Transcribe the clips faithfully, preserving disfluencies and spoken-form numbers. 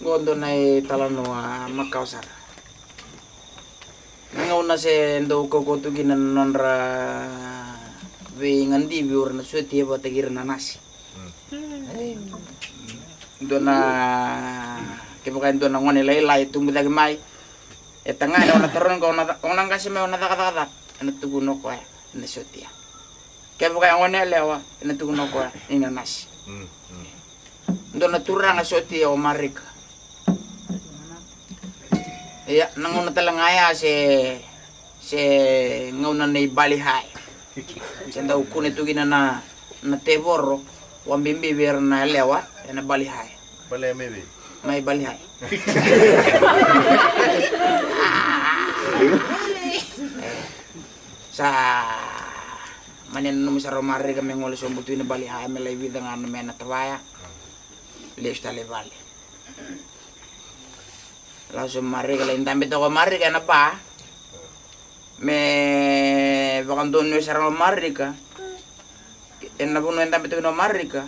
Qo dua na italanoa makawa sara. Na gauna se dau kaukauwa tu kina na nodra veigadivi o ira na sotia vata kei ira na nasi. Dua na, kevaka e dua na gone lailai e tubu cake mai, e tagane, o na taroga, o na, o na qase mai, o na cakacakacaka, ena tukuna o koya ni na sotia. Kevaka e gone yalewa, ena tukuna o koya ni na nasi. Dua na turaga sotia o Marika. Ia, na gauna tale ga ya se, se gauna nei Bali Hai. Se dau kune tu kina na, na tevoro, vakabibi vei ira na yalewa ena Bali Hai. Bali Hai mai vei? Mai Bali Hai. Sa mani nanumi sara o Marika me gole sobu tu ina Bali Hai me lai vica ga na me na tavaya. Lesu tale i vale. Lasu o Marika, lai dabe toka o Marika ena ba. Me vakadonuya sara o Marika. Ena vanua e dabe toka kina o Marika,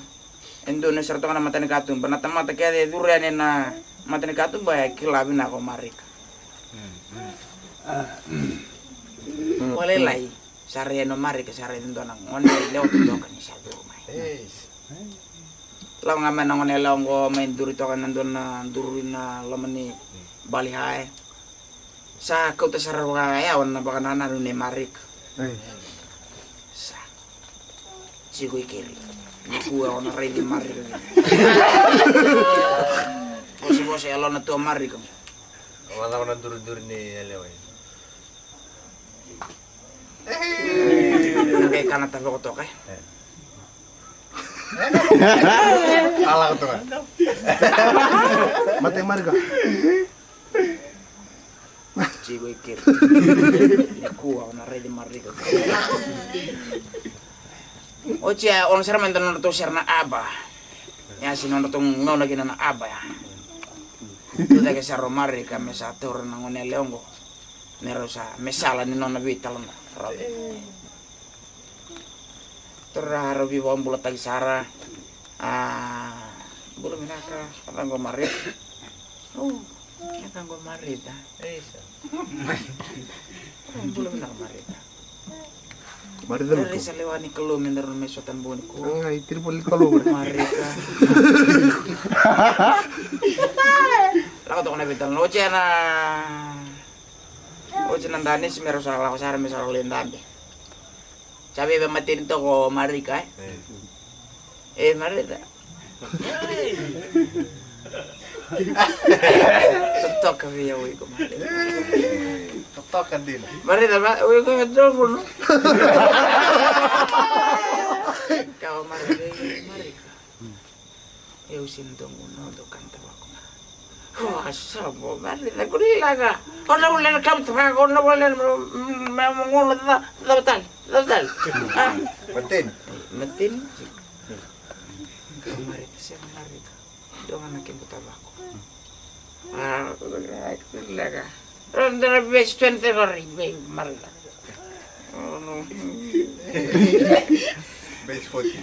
e donuya sara toka na matanikatuba. Na tamata kece e curu yani ena matanikatuba e kila vinaka o Marika. Vakalailai sa rai yani o Marika, sa rai dua na gone yalewa totoka ni sa curu mai. Lako ga mai na gone yalewa oqo, mai duri toka ena dua na duru ina loma ni Bali Hai. Sa kauta sara vakayawa na vakanananu nei Marika. Sa tiko i keri. Nikua o na raici Marika kina. Vosavosa e yalona tu o Marika. Vacava na duriduri ni yalewa? Na qai kana tavako toka e. A lako toka. Mate Marika. Tiko i keri. Nikua o na raici Marika. Oti ya o na sara mai dua na nodratou sere na aba. Ya si nodratou gauna kina na aba ya. Tucake sara o Marika me sa taura na gone yalewa oqo. Me rau sa, me sala ni nona veitalanoa. Rau. Tora rau veivakabulataki sara. A, bula vinaka, a caqo Marika. O, a caqo Marika. Bula vinaka Marika. Marika. Rere sa lewa ni Kalou me daru na mai sota na bogi nikua. Ai, triple ni Kalou. Marika. Lako toka na veitalanoa. Oti na, oti na danisi me rau sa lako sara me sa lako lai dabe. Sa veivamateni toka o Marika e. E Marika. Totoka vei au iko Marika. Totoka dina. Marika, o iko e tolofulu. Ka o Marika, Marika. Eu sini dou gunu dou kana tavako ga. Ua sabo Marika, kuri laga. O na vale na kama tavako, o na vale na me gunu. Cava tale, cava tale. Mateni. Mateni. Ka Marika, se Marika. Dou gana kequ tavako. A, kuri laga. Rau dua na vesi twenty-three qori vei Marika. Vesi forty.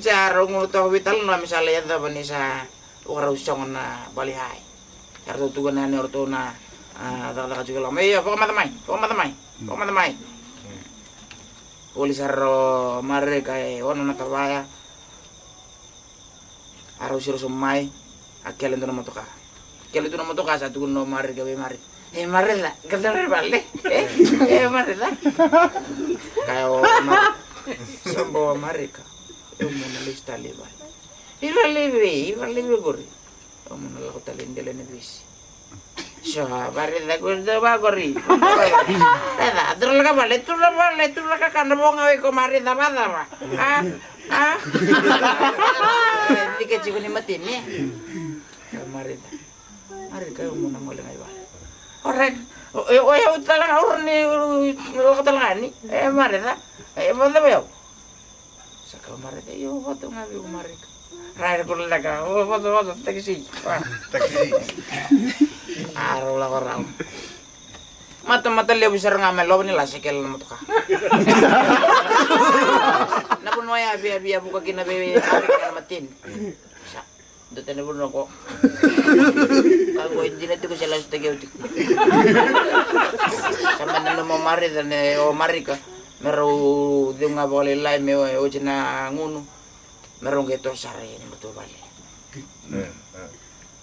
Sa rau gunu toka veitalanoa me sa lai yacova ni sa vakarau sogo na Bali Hai. Sa ratou tukuna yani o ratou na, a, cakacaka tiko e loma. Io, vakamaca mai, vakamaca mai, vakamaca mai. Voli sara o Marika e ono na tavaya. A rau siro sobu mai, a kele dua na motoka. Kele tu na motoka sa tukuna o Marika vei Marika. E Marika, ka tara i vale. E, e Marika. Kaya o Marika. Sabo o Marika. Au mo na lesu tale i vale. I vale vei, i vale vei qori. Au mo na lako tale i dela ni vesi. So, Marika, ko dou va qori. Eda, dou lako vale, tu na vale, tu na kakana, vo ga o iko Marika, va cava. A, a. Dike tiko ni mateni. Ka Marika. Marika, au mo na gole ga i vale. Alright. O, o, o yau tale ga, o ni lako tale ga ni. E Marika. E, va cava yau. Sa kaya o Marika, io, vata ga vei iko Marika. Rai, ko leka, o, vata, vata, takisi. Takisi. A rau lako rau. Matamata levu sara ga mai loma ni lasa kele na motoka. Na vanua ya via, via vuka kina vei Marika na mateni. Sa Dua tani na vanua qo. Ka qo e dina tiko se lasutaki au tiko. Sa mai nanuma o Marica, ne o Marika, me rau cegu ga vakalailai me oti na gunu, me rau qai toso sara i na matavuvale.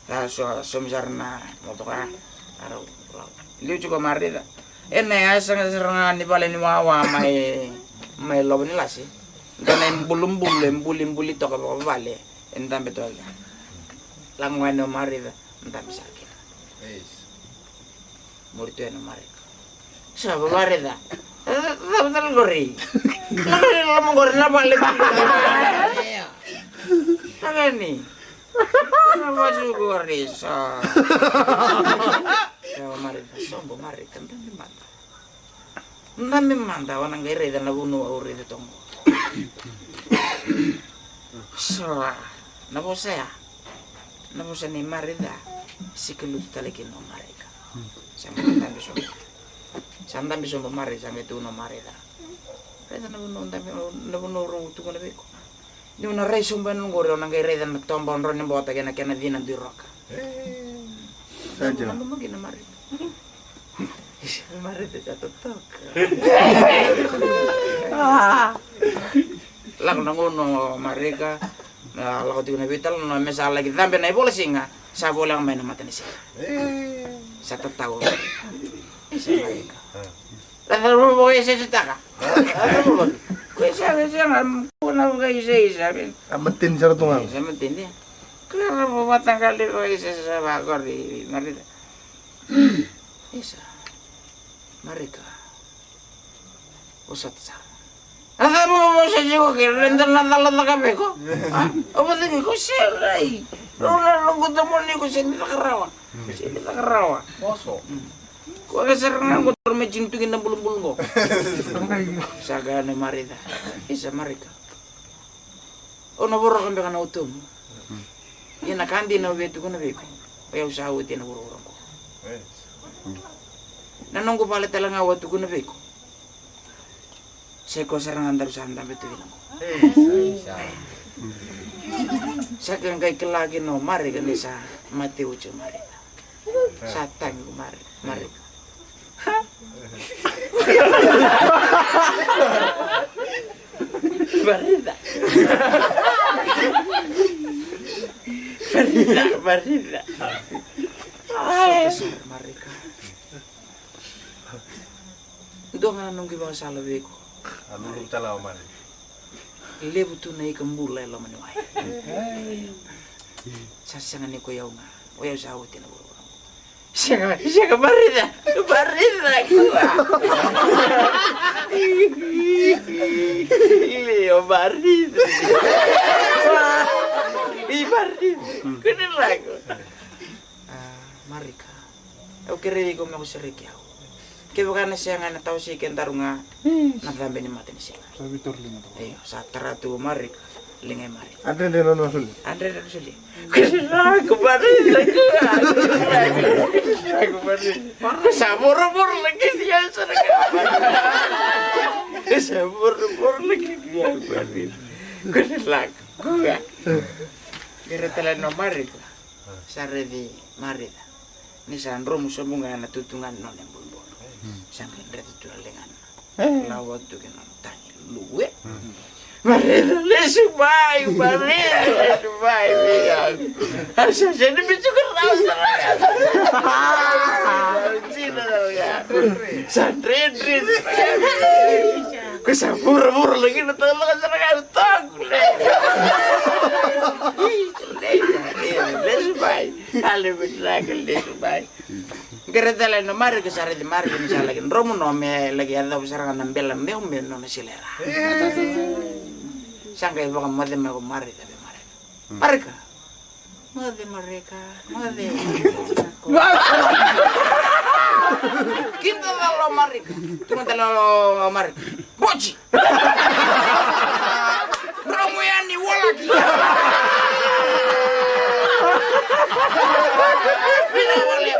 Sa so, saumi sara na motoka, a rau liu tiko o Marica. Ena yasa ga sara ga ni vale ni wawa mai, mai Lovanilase. Dua na ibulubulu e bulibuli toka vakavale. E dabe toka. Lako ga yani o Marica, dabe sara kina. Muri tu yani o Marika. Sa vakaraica. Cava tale qori? Lako ni loma qori na vale. Lako yani. Na vasu qori sa. Sa o Marika, sobo Marika, dabe mada. Dabe mada, o na qai raica na vanua au raica toka qo. Sa, na vosa ya, na vosa nei Marica, sikalutu tale kina o Marika. Sa qai dabe sobu. Sa dabe sobu o Marica, sa qai tukuna o Marica. Raica na vanua dabe, na vanua au tukuna vei iko. Niu na rai sobu yani qori, au na qai raica na toba o Dronibota kei na kena cina dui roka. Sa dina. Nanuma kina o Marica. Marica sa totoka. Lako na gauna o Marika, na lako tiko na veitalanoa me sa laki cabe na ivola siga, sa voleka mai na mata ni siga. Sa tatau. Sa Marika. Sa cava mo vakaisaisataka? Ko e sega, sega, ko na vakaisaisa. A mateni sara tu ga. Sa mateni. Ko era vo vataqali vakaisaisa vaqori Marika. Isa. Marika. Vosota sara. A cava mo vosoti iko kina, raica na cala caka vei iko? A? O vacagi iko sega i. Rau na lokuta mo ni iko sega ni caka rawa. Sega ni caka rawa. Moso. Ko ka sara ga qo toro me tini tu kina bulubulu qo. Sa kaya na Marica. Isa Marika. O na voroka beka na utomu. Ia na ka dina au via tukuna vei iko. O yau sa oti ena vuravura qo. Na noqu vale tale ga au a tukuna vei iko. Sa iko sara ga daru sa dabe tu kina qo. Sa ke qai kila kina o Marika ni sa mate oti o Marika. Sa tagi ko Mari, Marika. Marika. Marika, Marika. Ai. Marika. Dua ga na noqu ivakasala vei iko. A lulu tale o Mari. Levu tu na ika bula e loma ni wai. Sa sega ni ko yau ga. O yau sa oti na vuravura. Sega, sega, Marica. Marica, kua. Leo, Marica. I Marica. Kua ni lako. A, Marika. Au kerei iko me ko sereki au. Kevaka na sega ena tawasei kedaru ga na cabe ni mata ni siga. Sa vitori liga toka. Io, sa tara tu o Marika. Liga i Marika. A dredre na nona soli. A dredre na soli. Ko sa lako Marika. Ko sa vorovoro na kena yasa na kena. Ko sa vorovoro na kena yasa. Ko sa lako. Ko ga. Kere tale no Marika. Sa raici Marica ni sa dromu sobu ga na tutu ga ni nona ibulubulu. Sa qai dreta tu na ligana. Lawa tu kina nona tagi luwe. Marica, lesu mai, Marica, lesu mai vei au. Au sa sega ni biuta rawa sara ga. Sa dredre. Ko sa vuravura lagina taucoko sara ga au toku le. Lesu mai. Ale vinaka, lesu mai. Kere tale na Marika, sa raici Marika ni sa laki dromu no me laki yacova sara ga na bela meumeu nona silera. Sa qai vakamoce mai ko Marika vei Marika. Marika. Moce Marika, moce. Kita tale o Marika. Tuma tale o Marika. Boci. Dromu yani, walaki. Vina wale.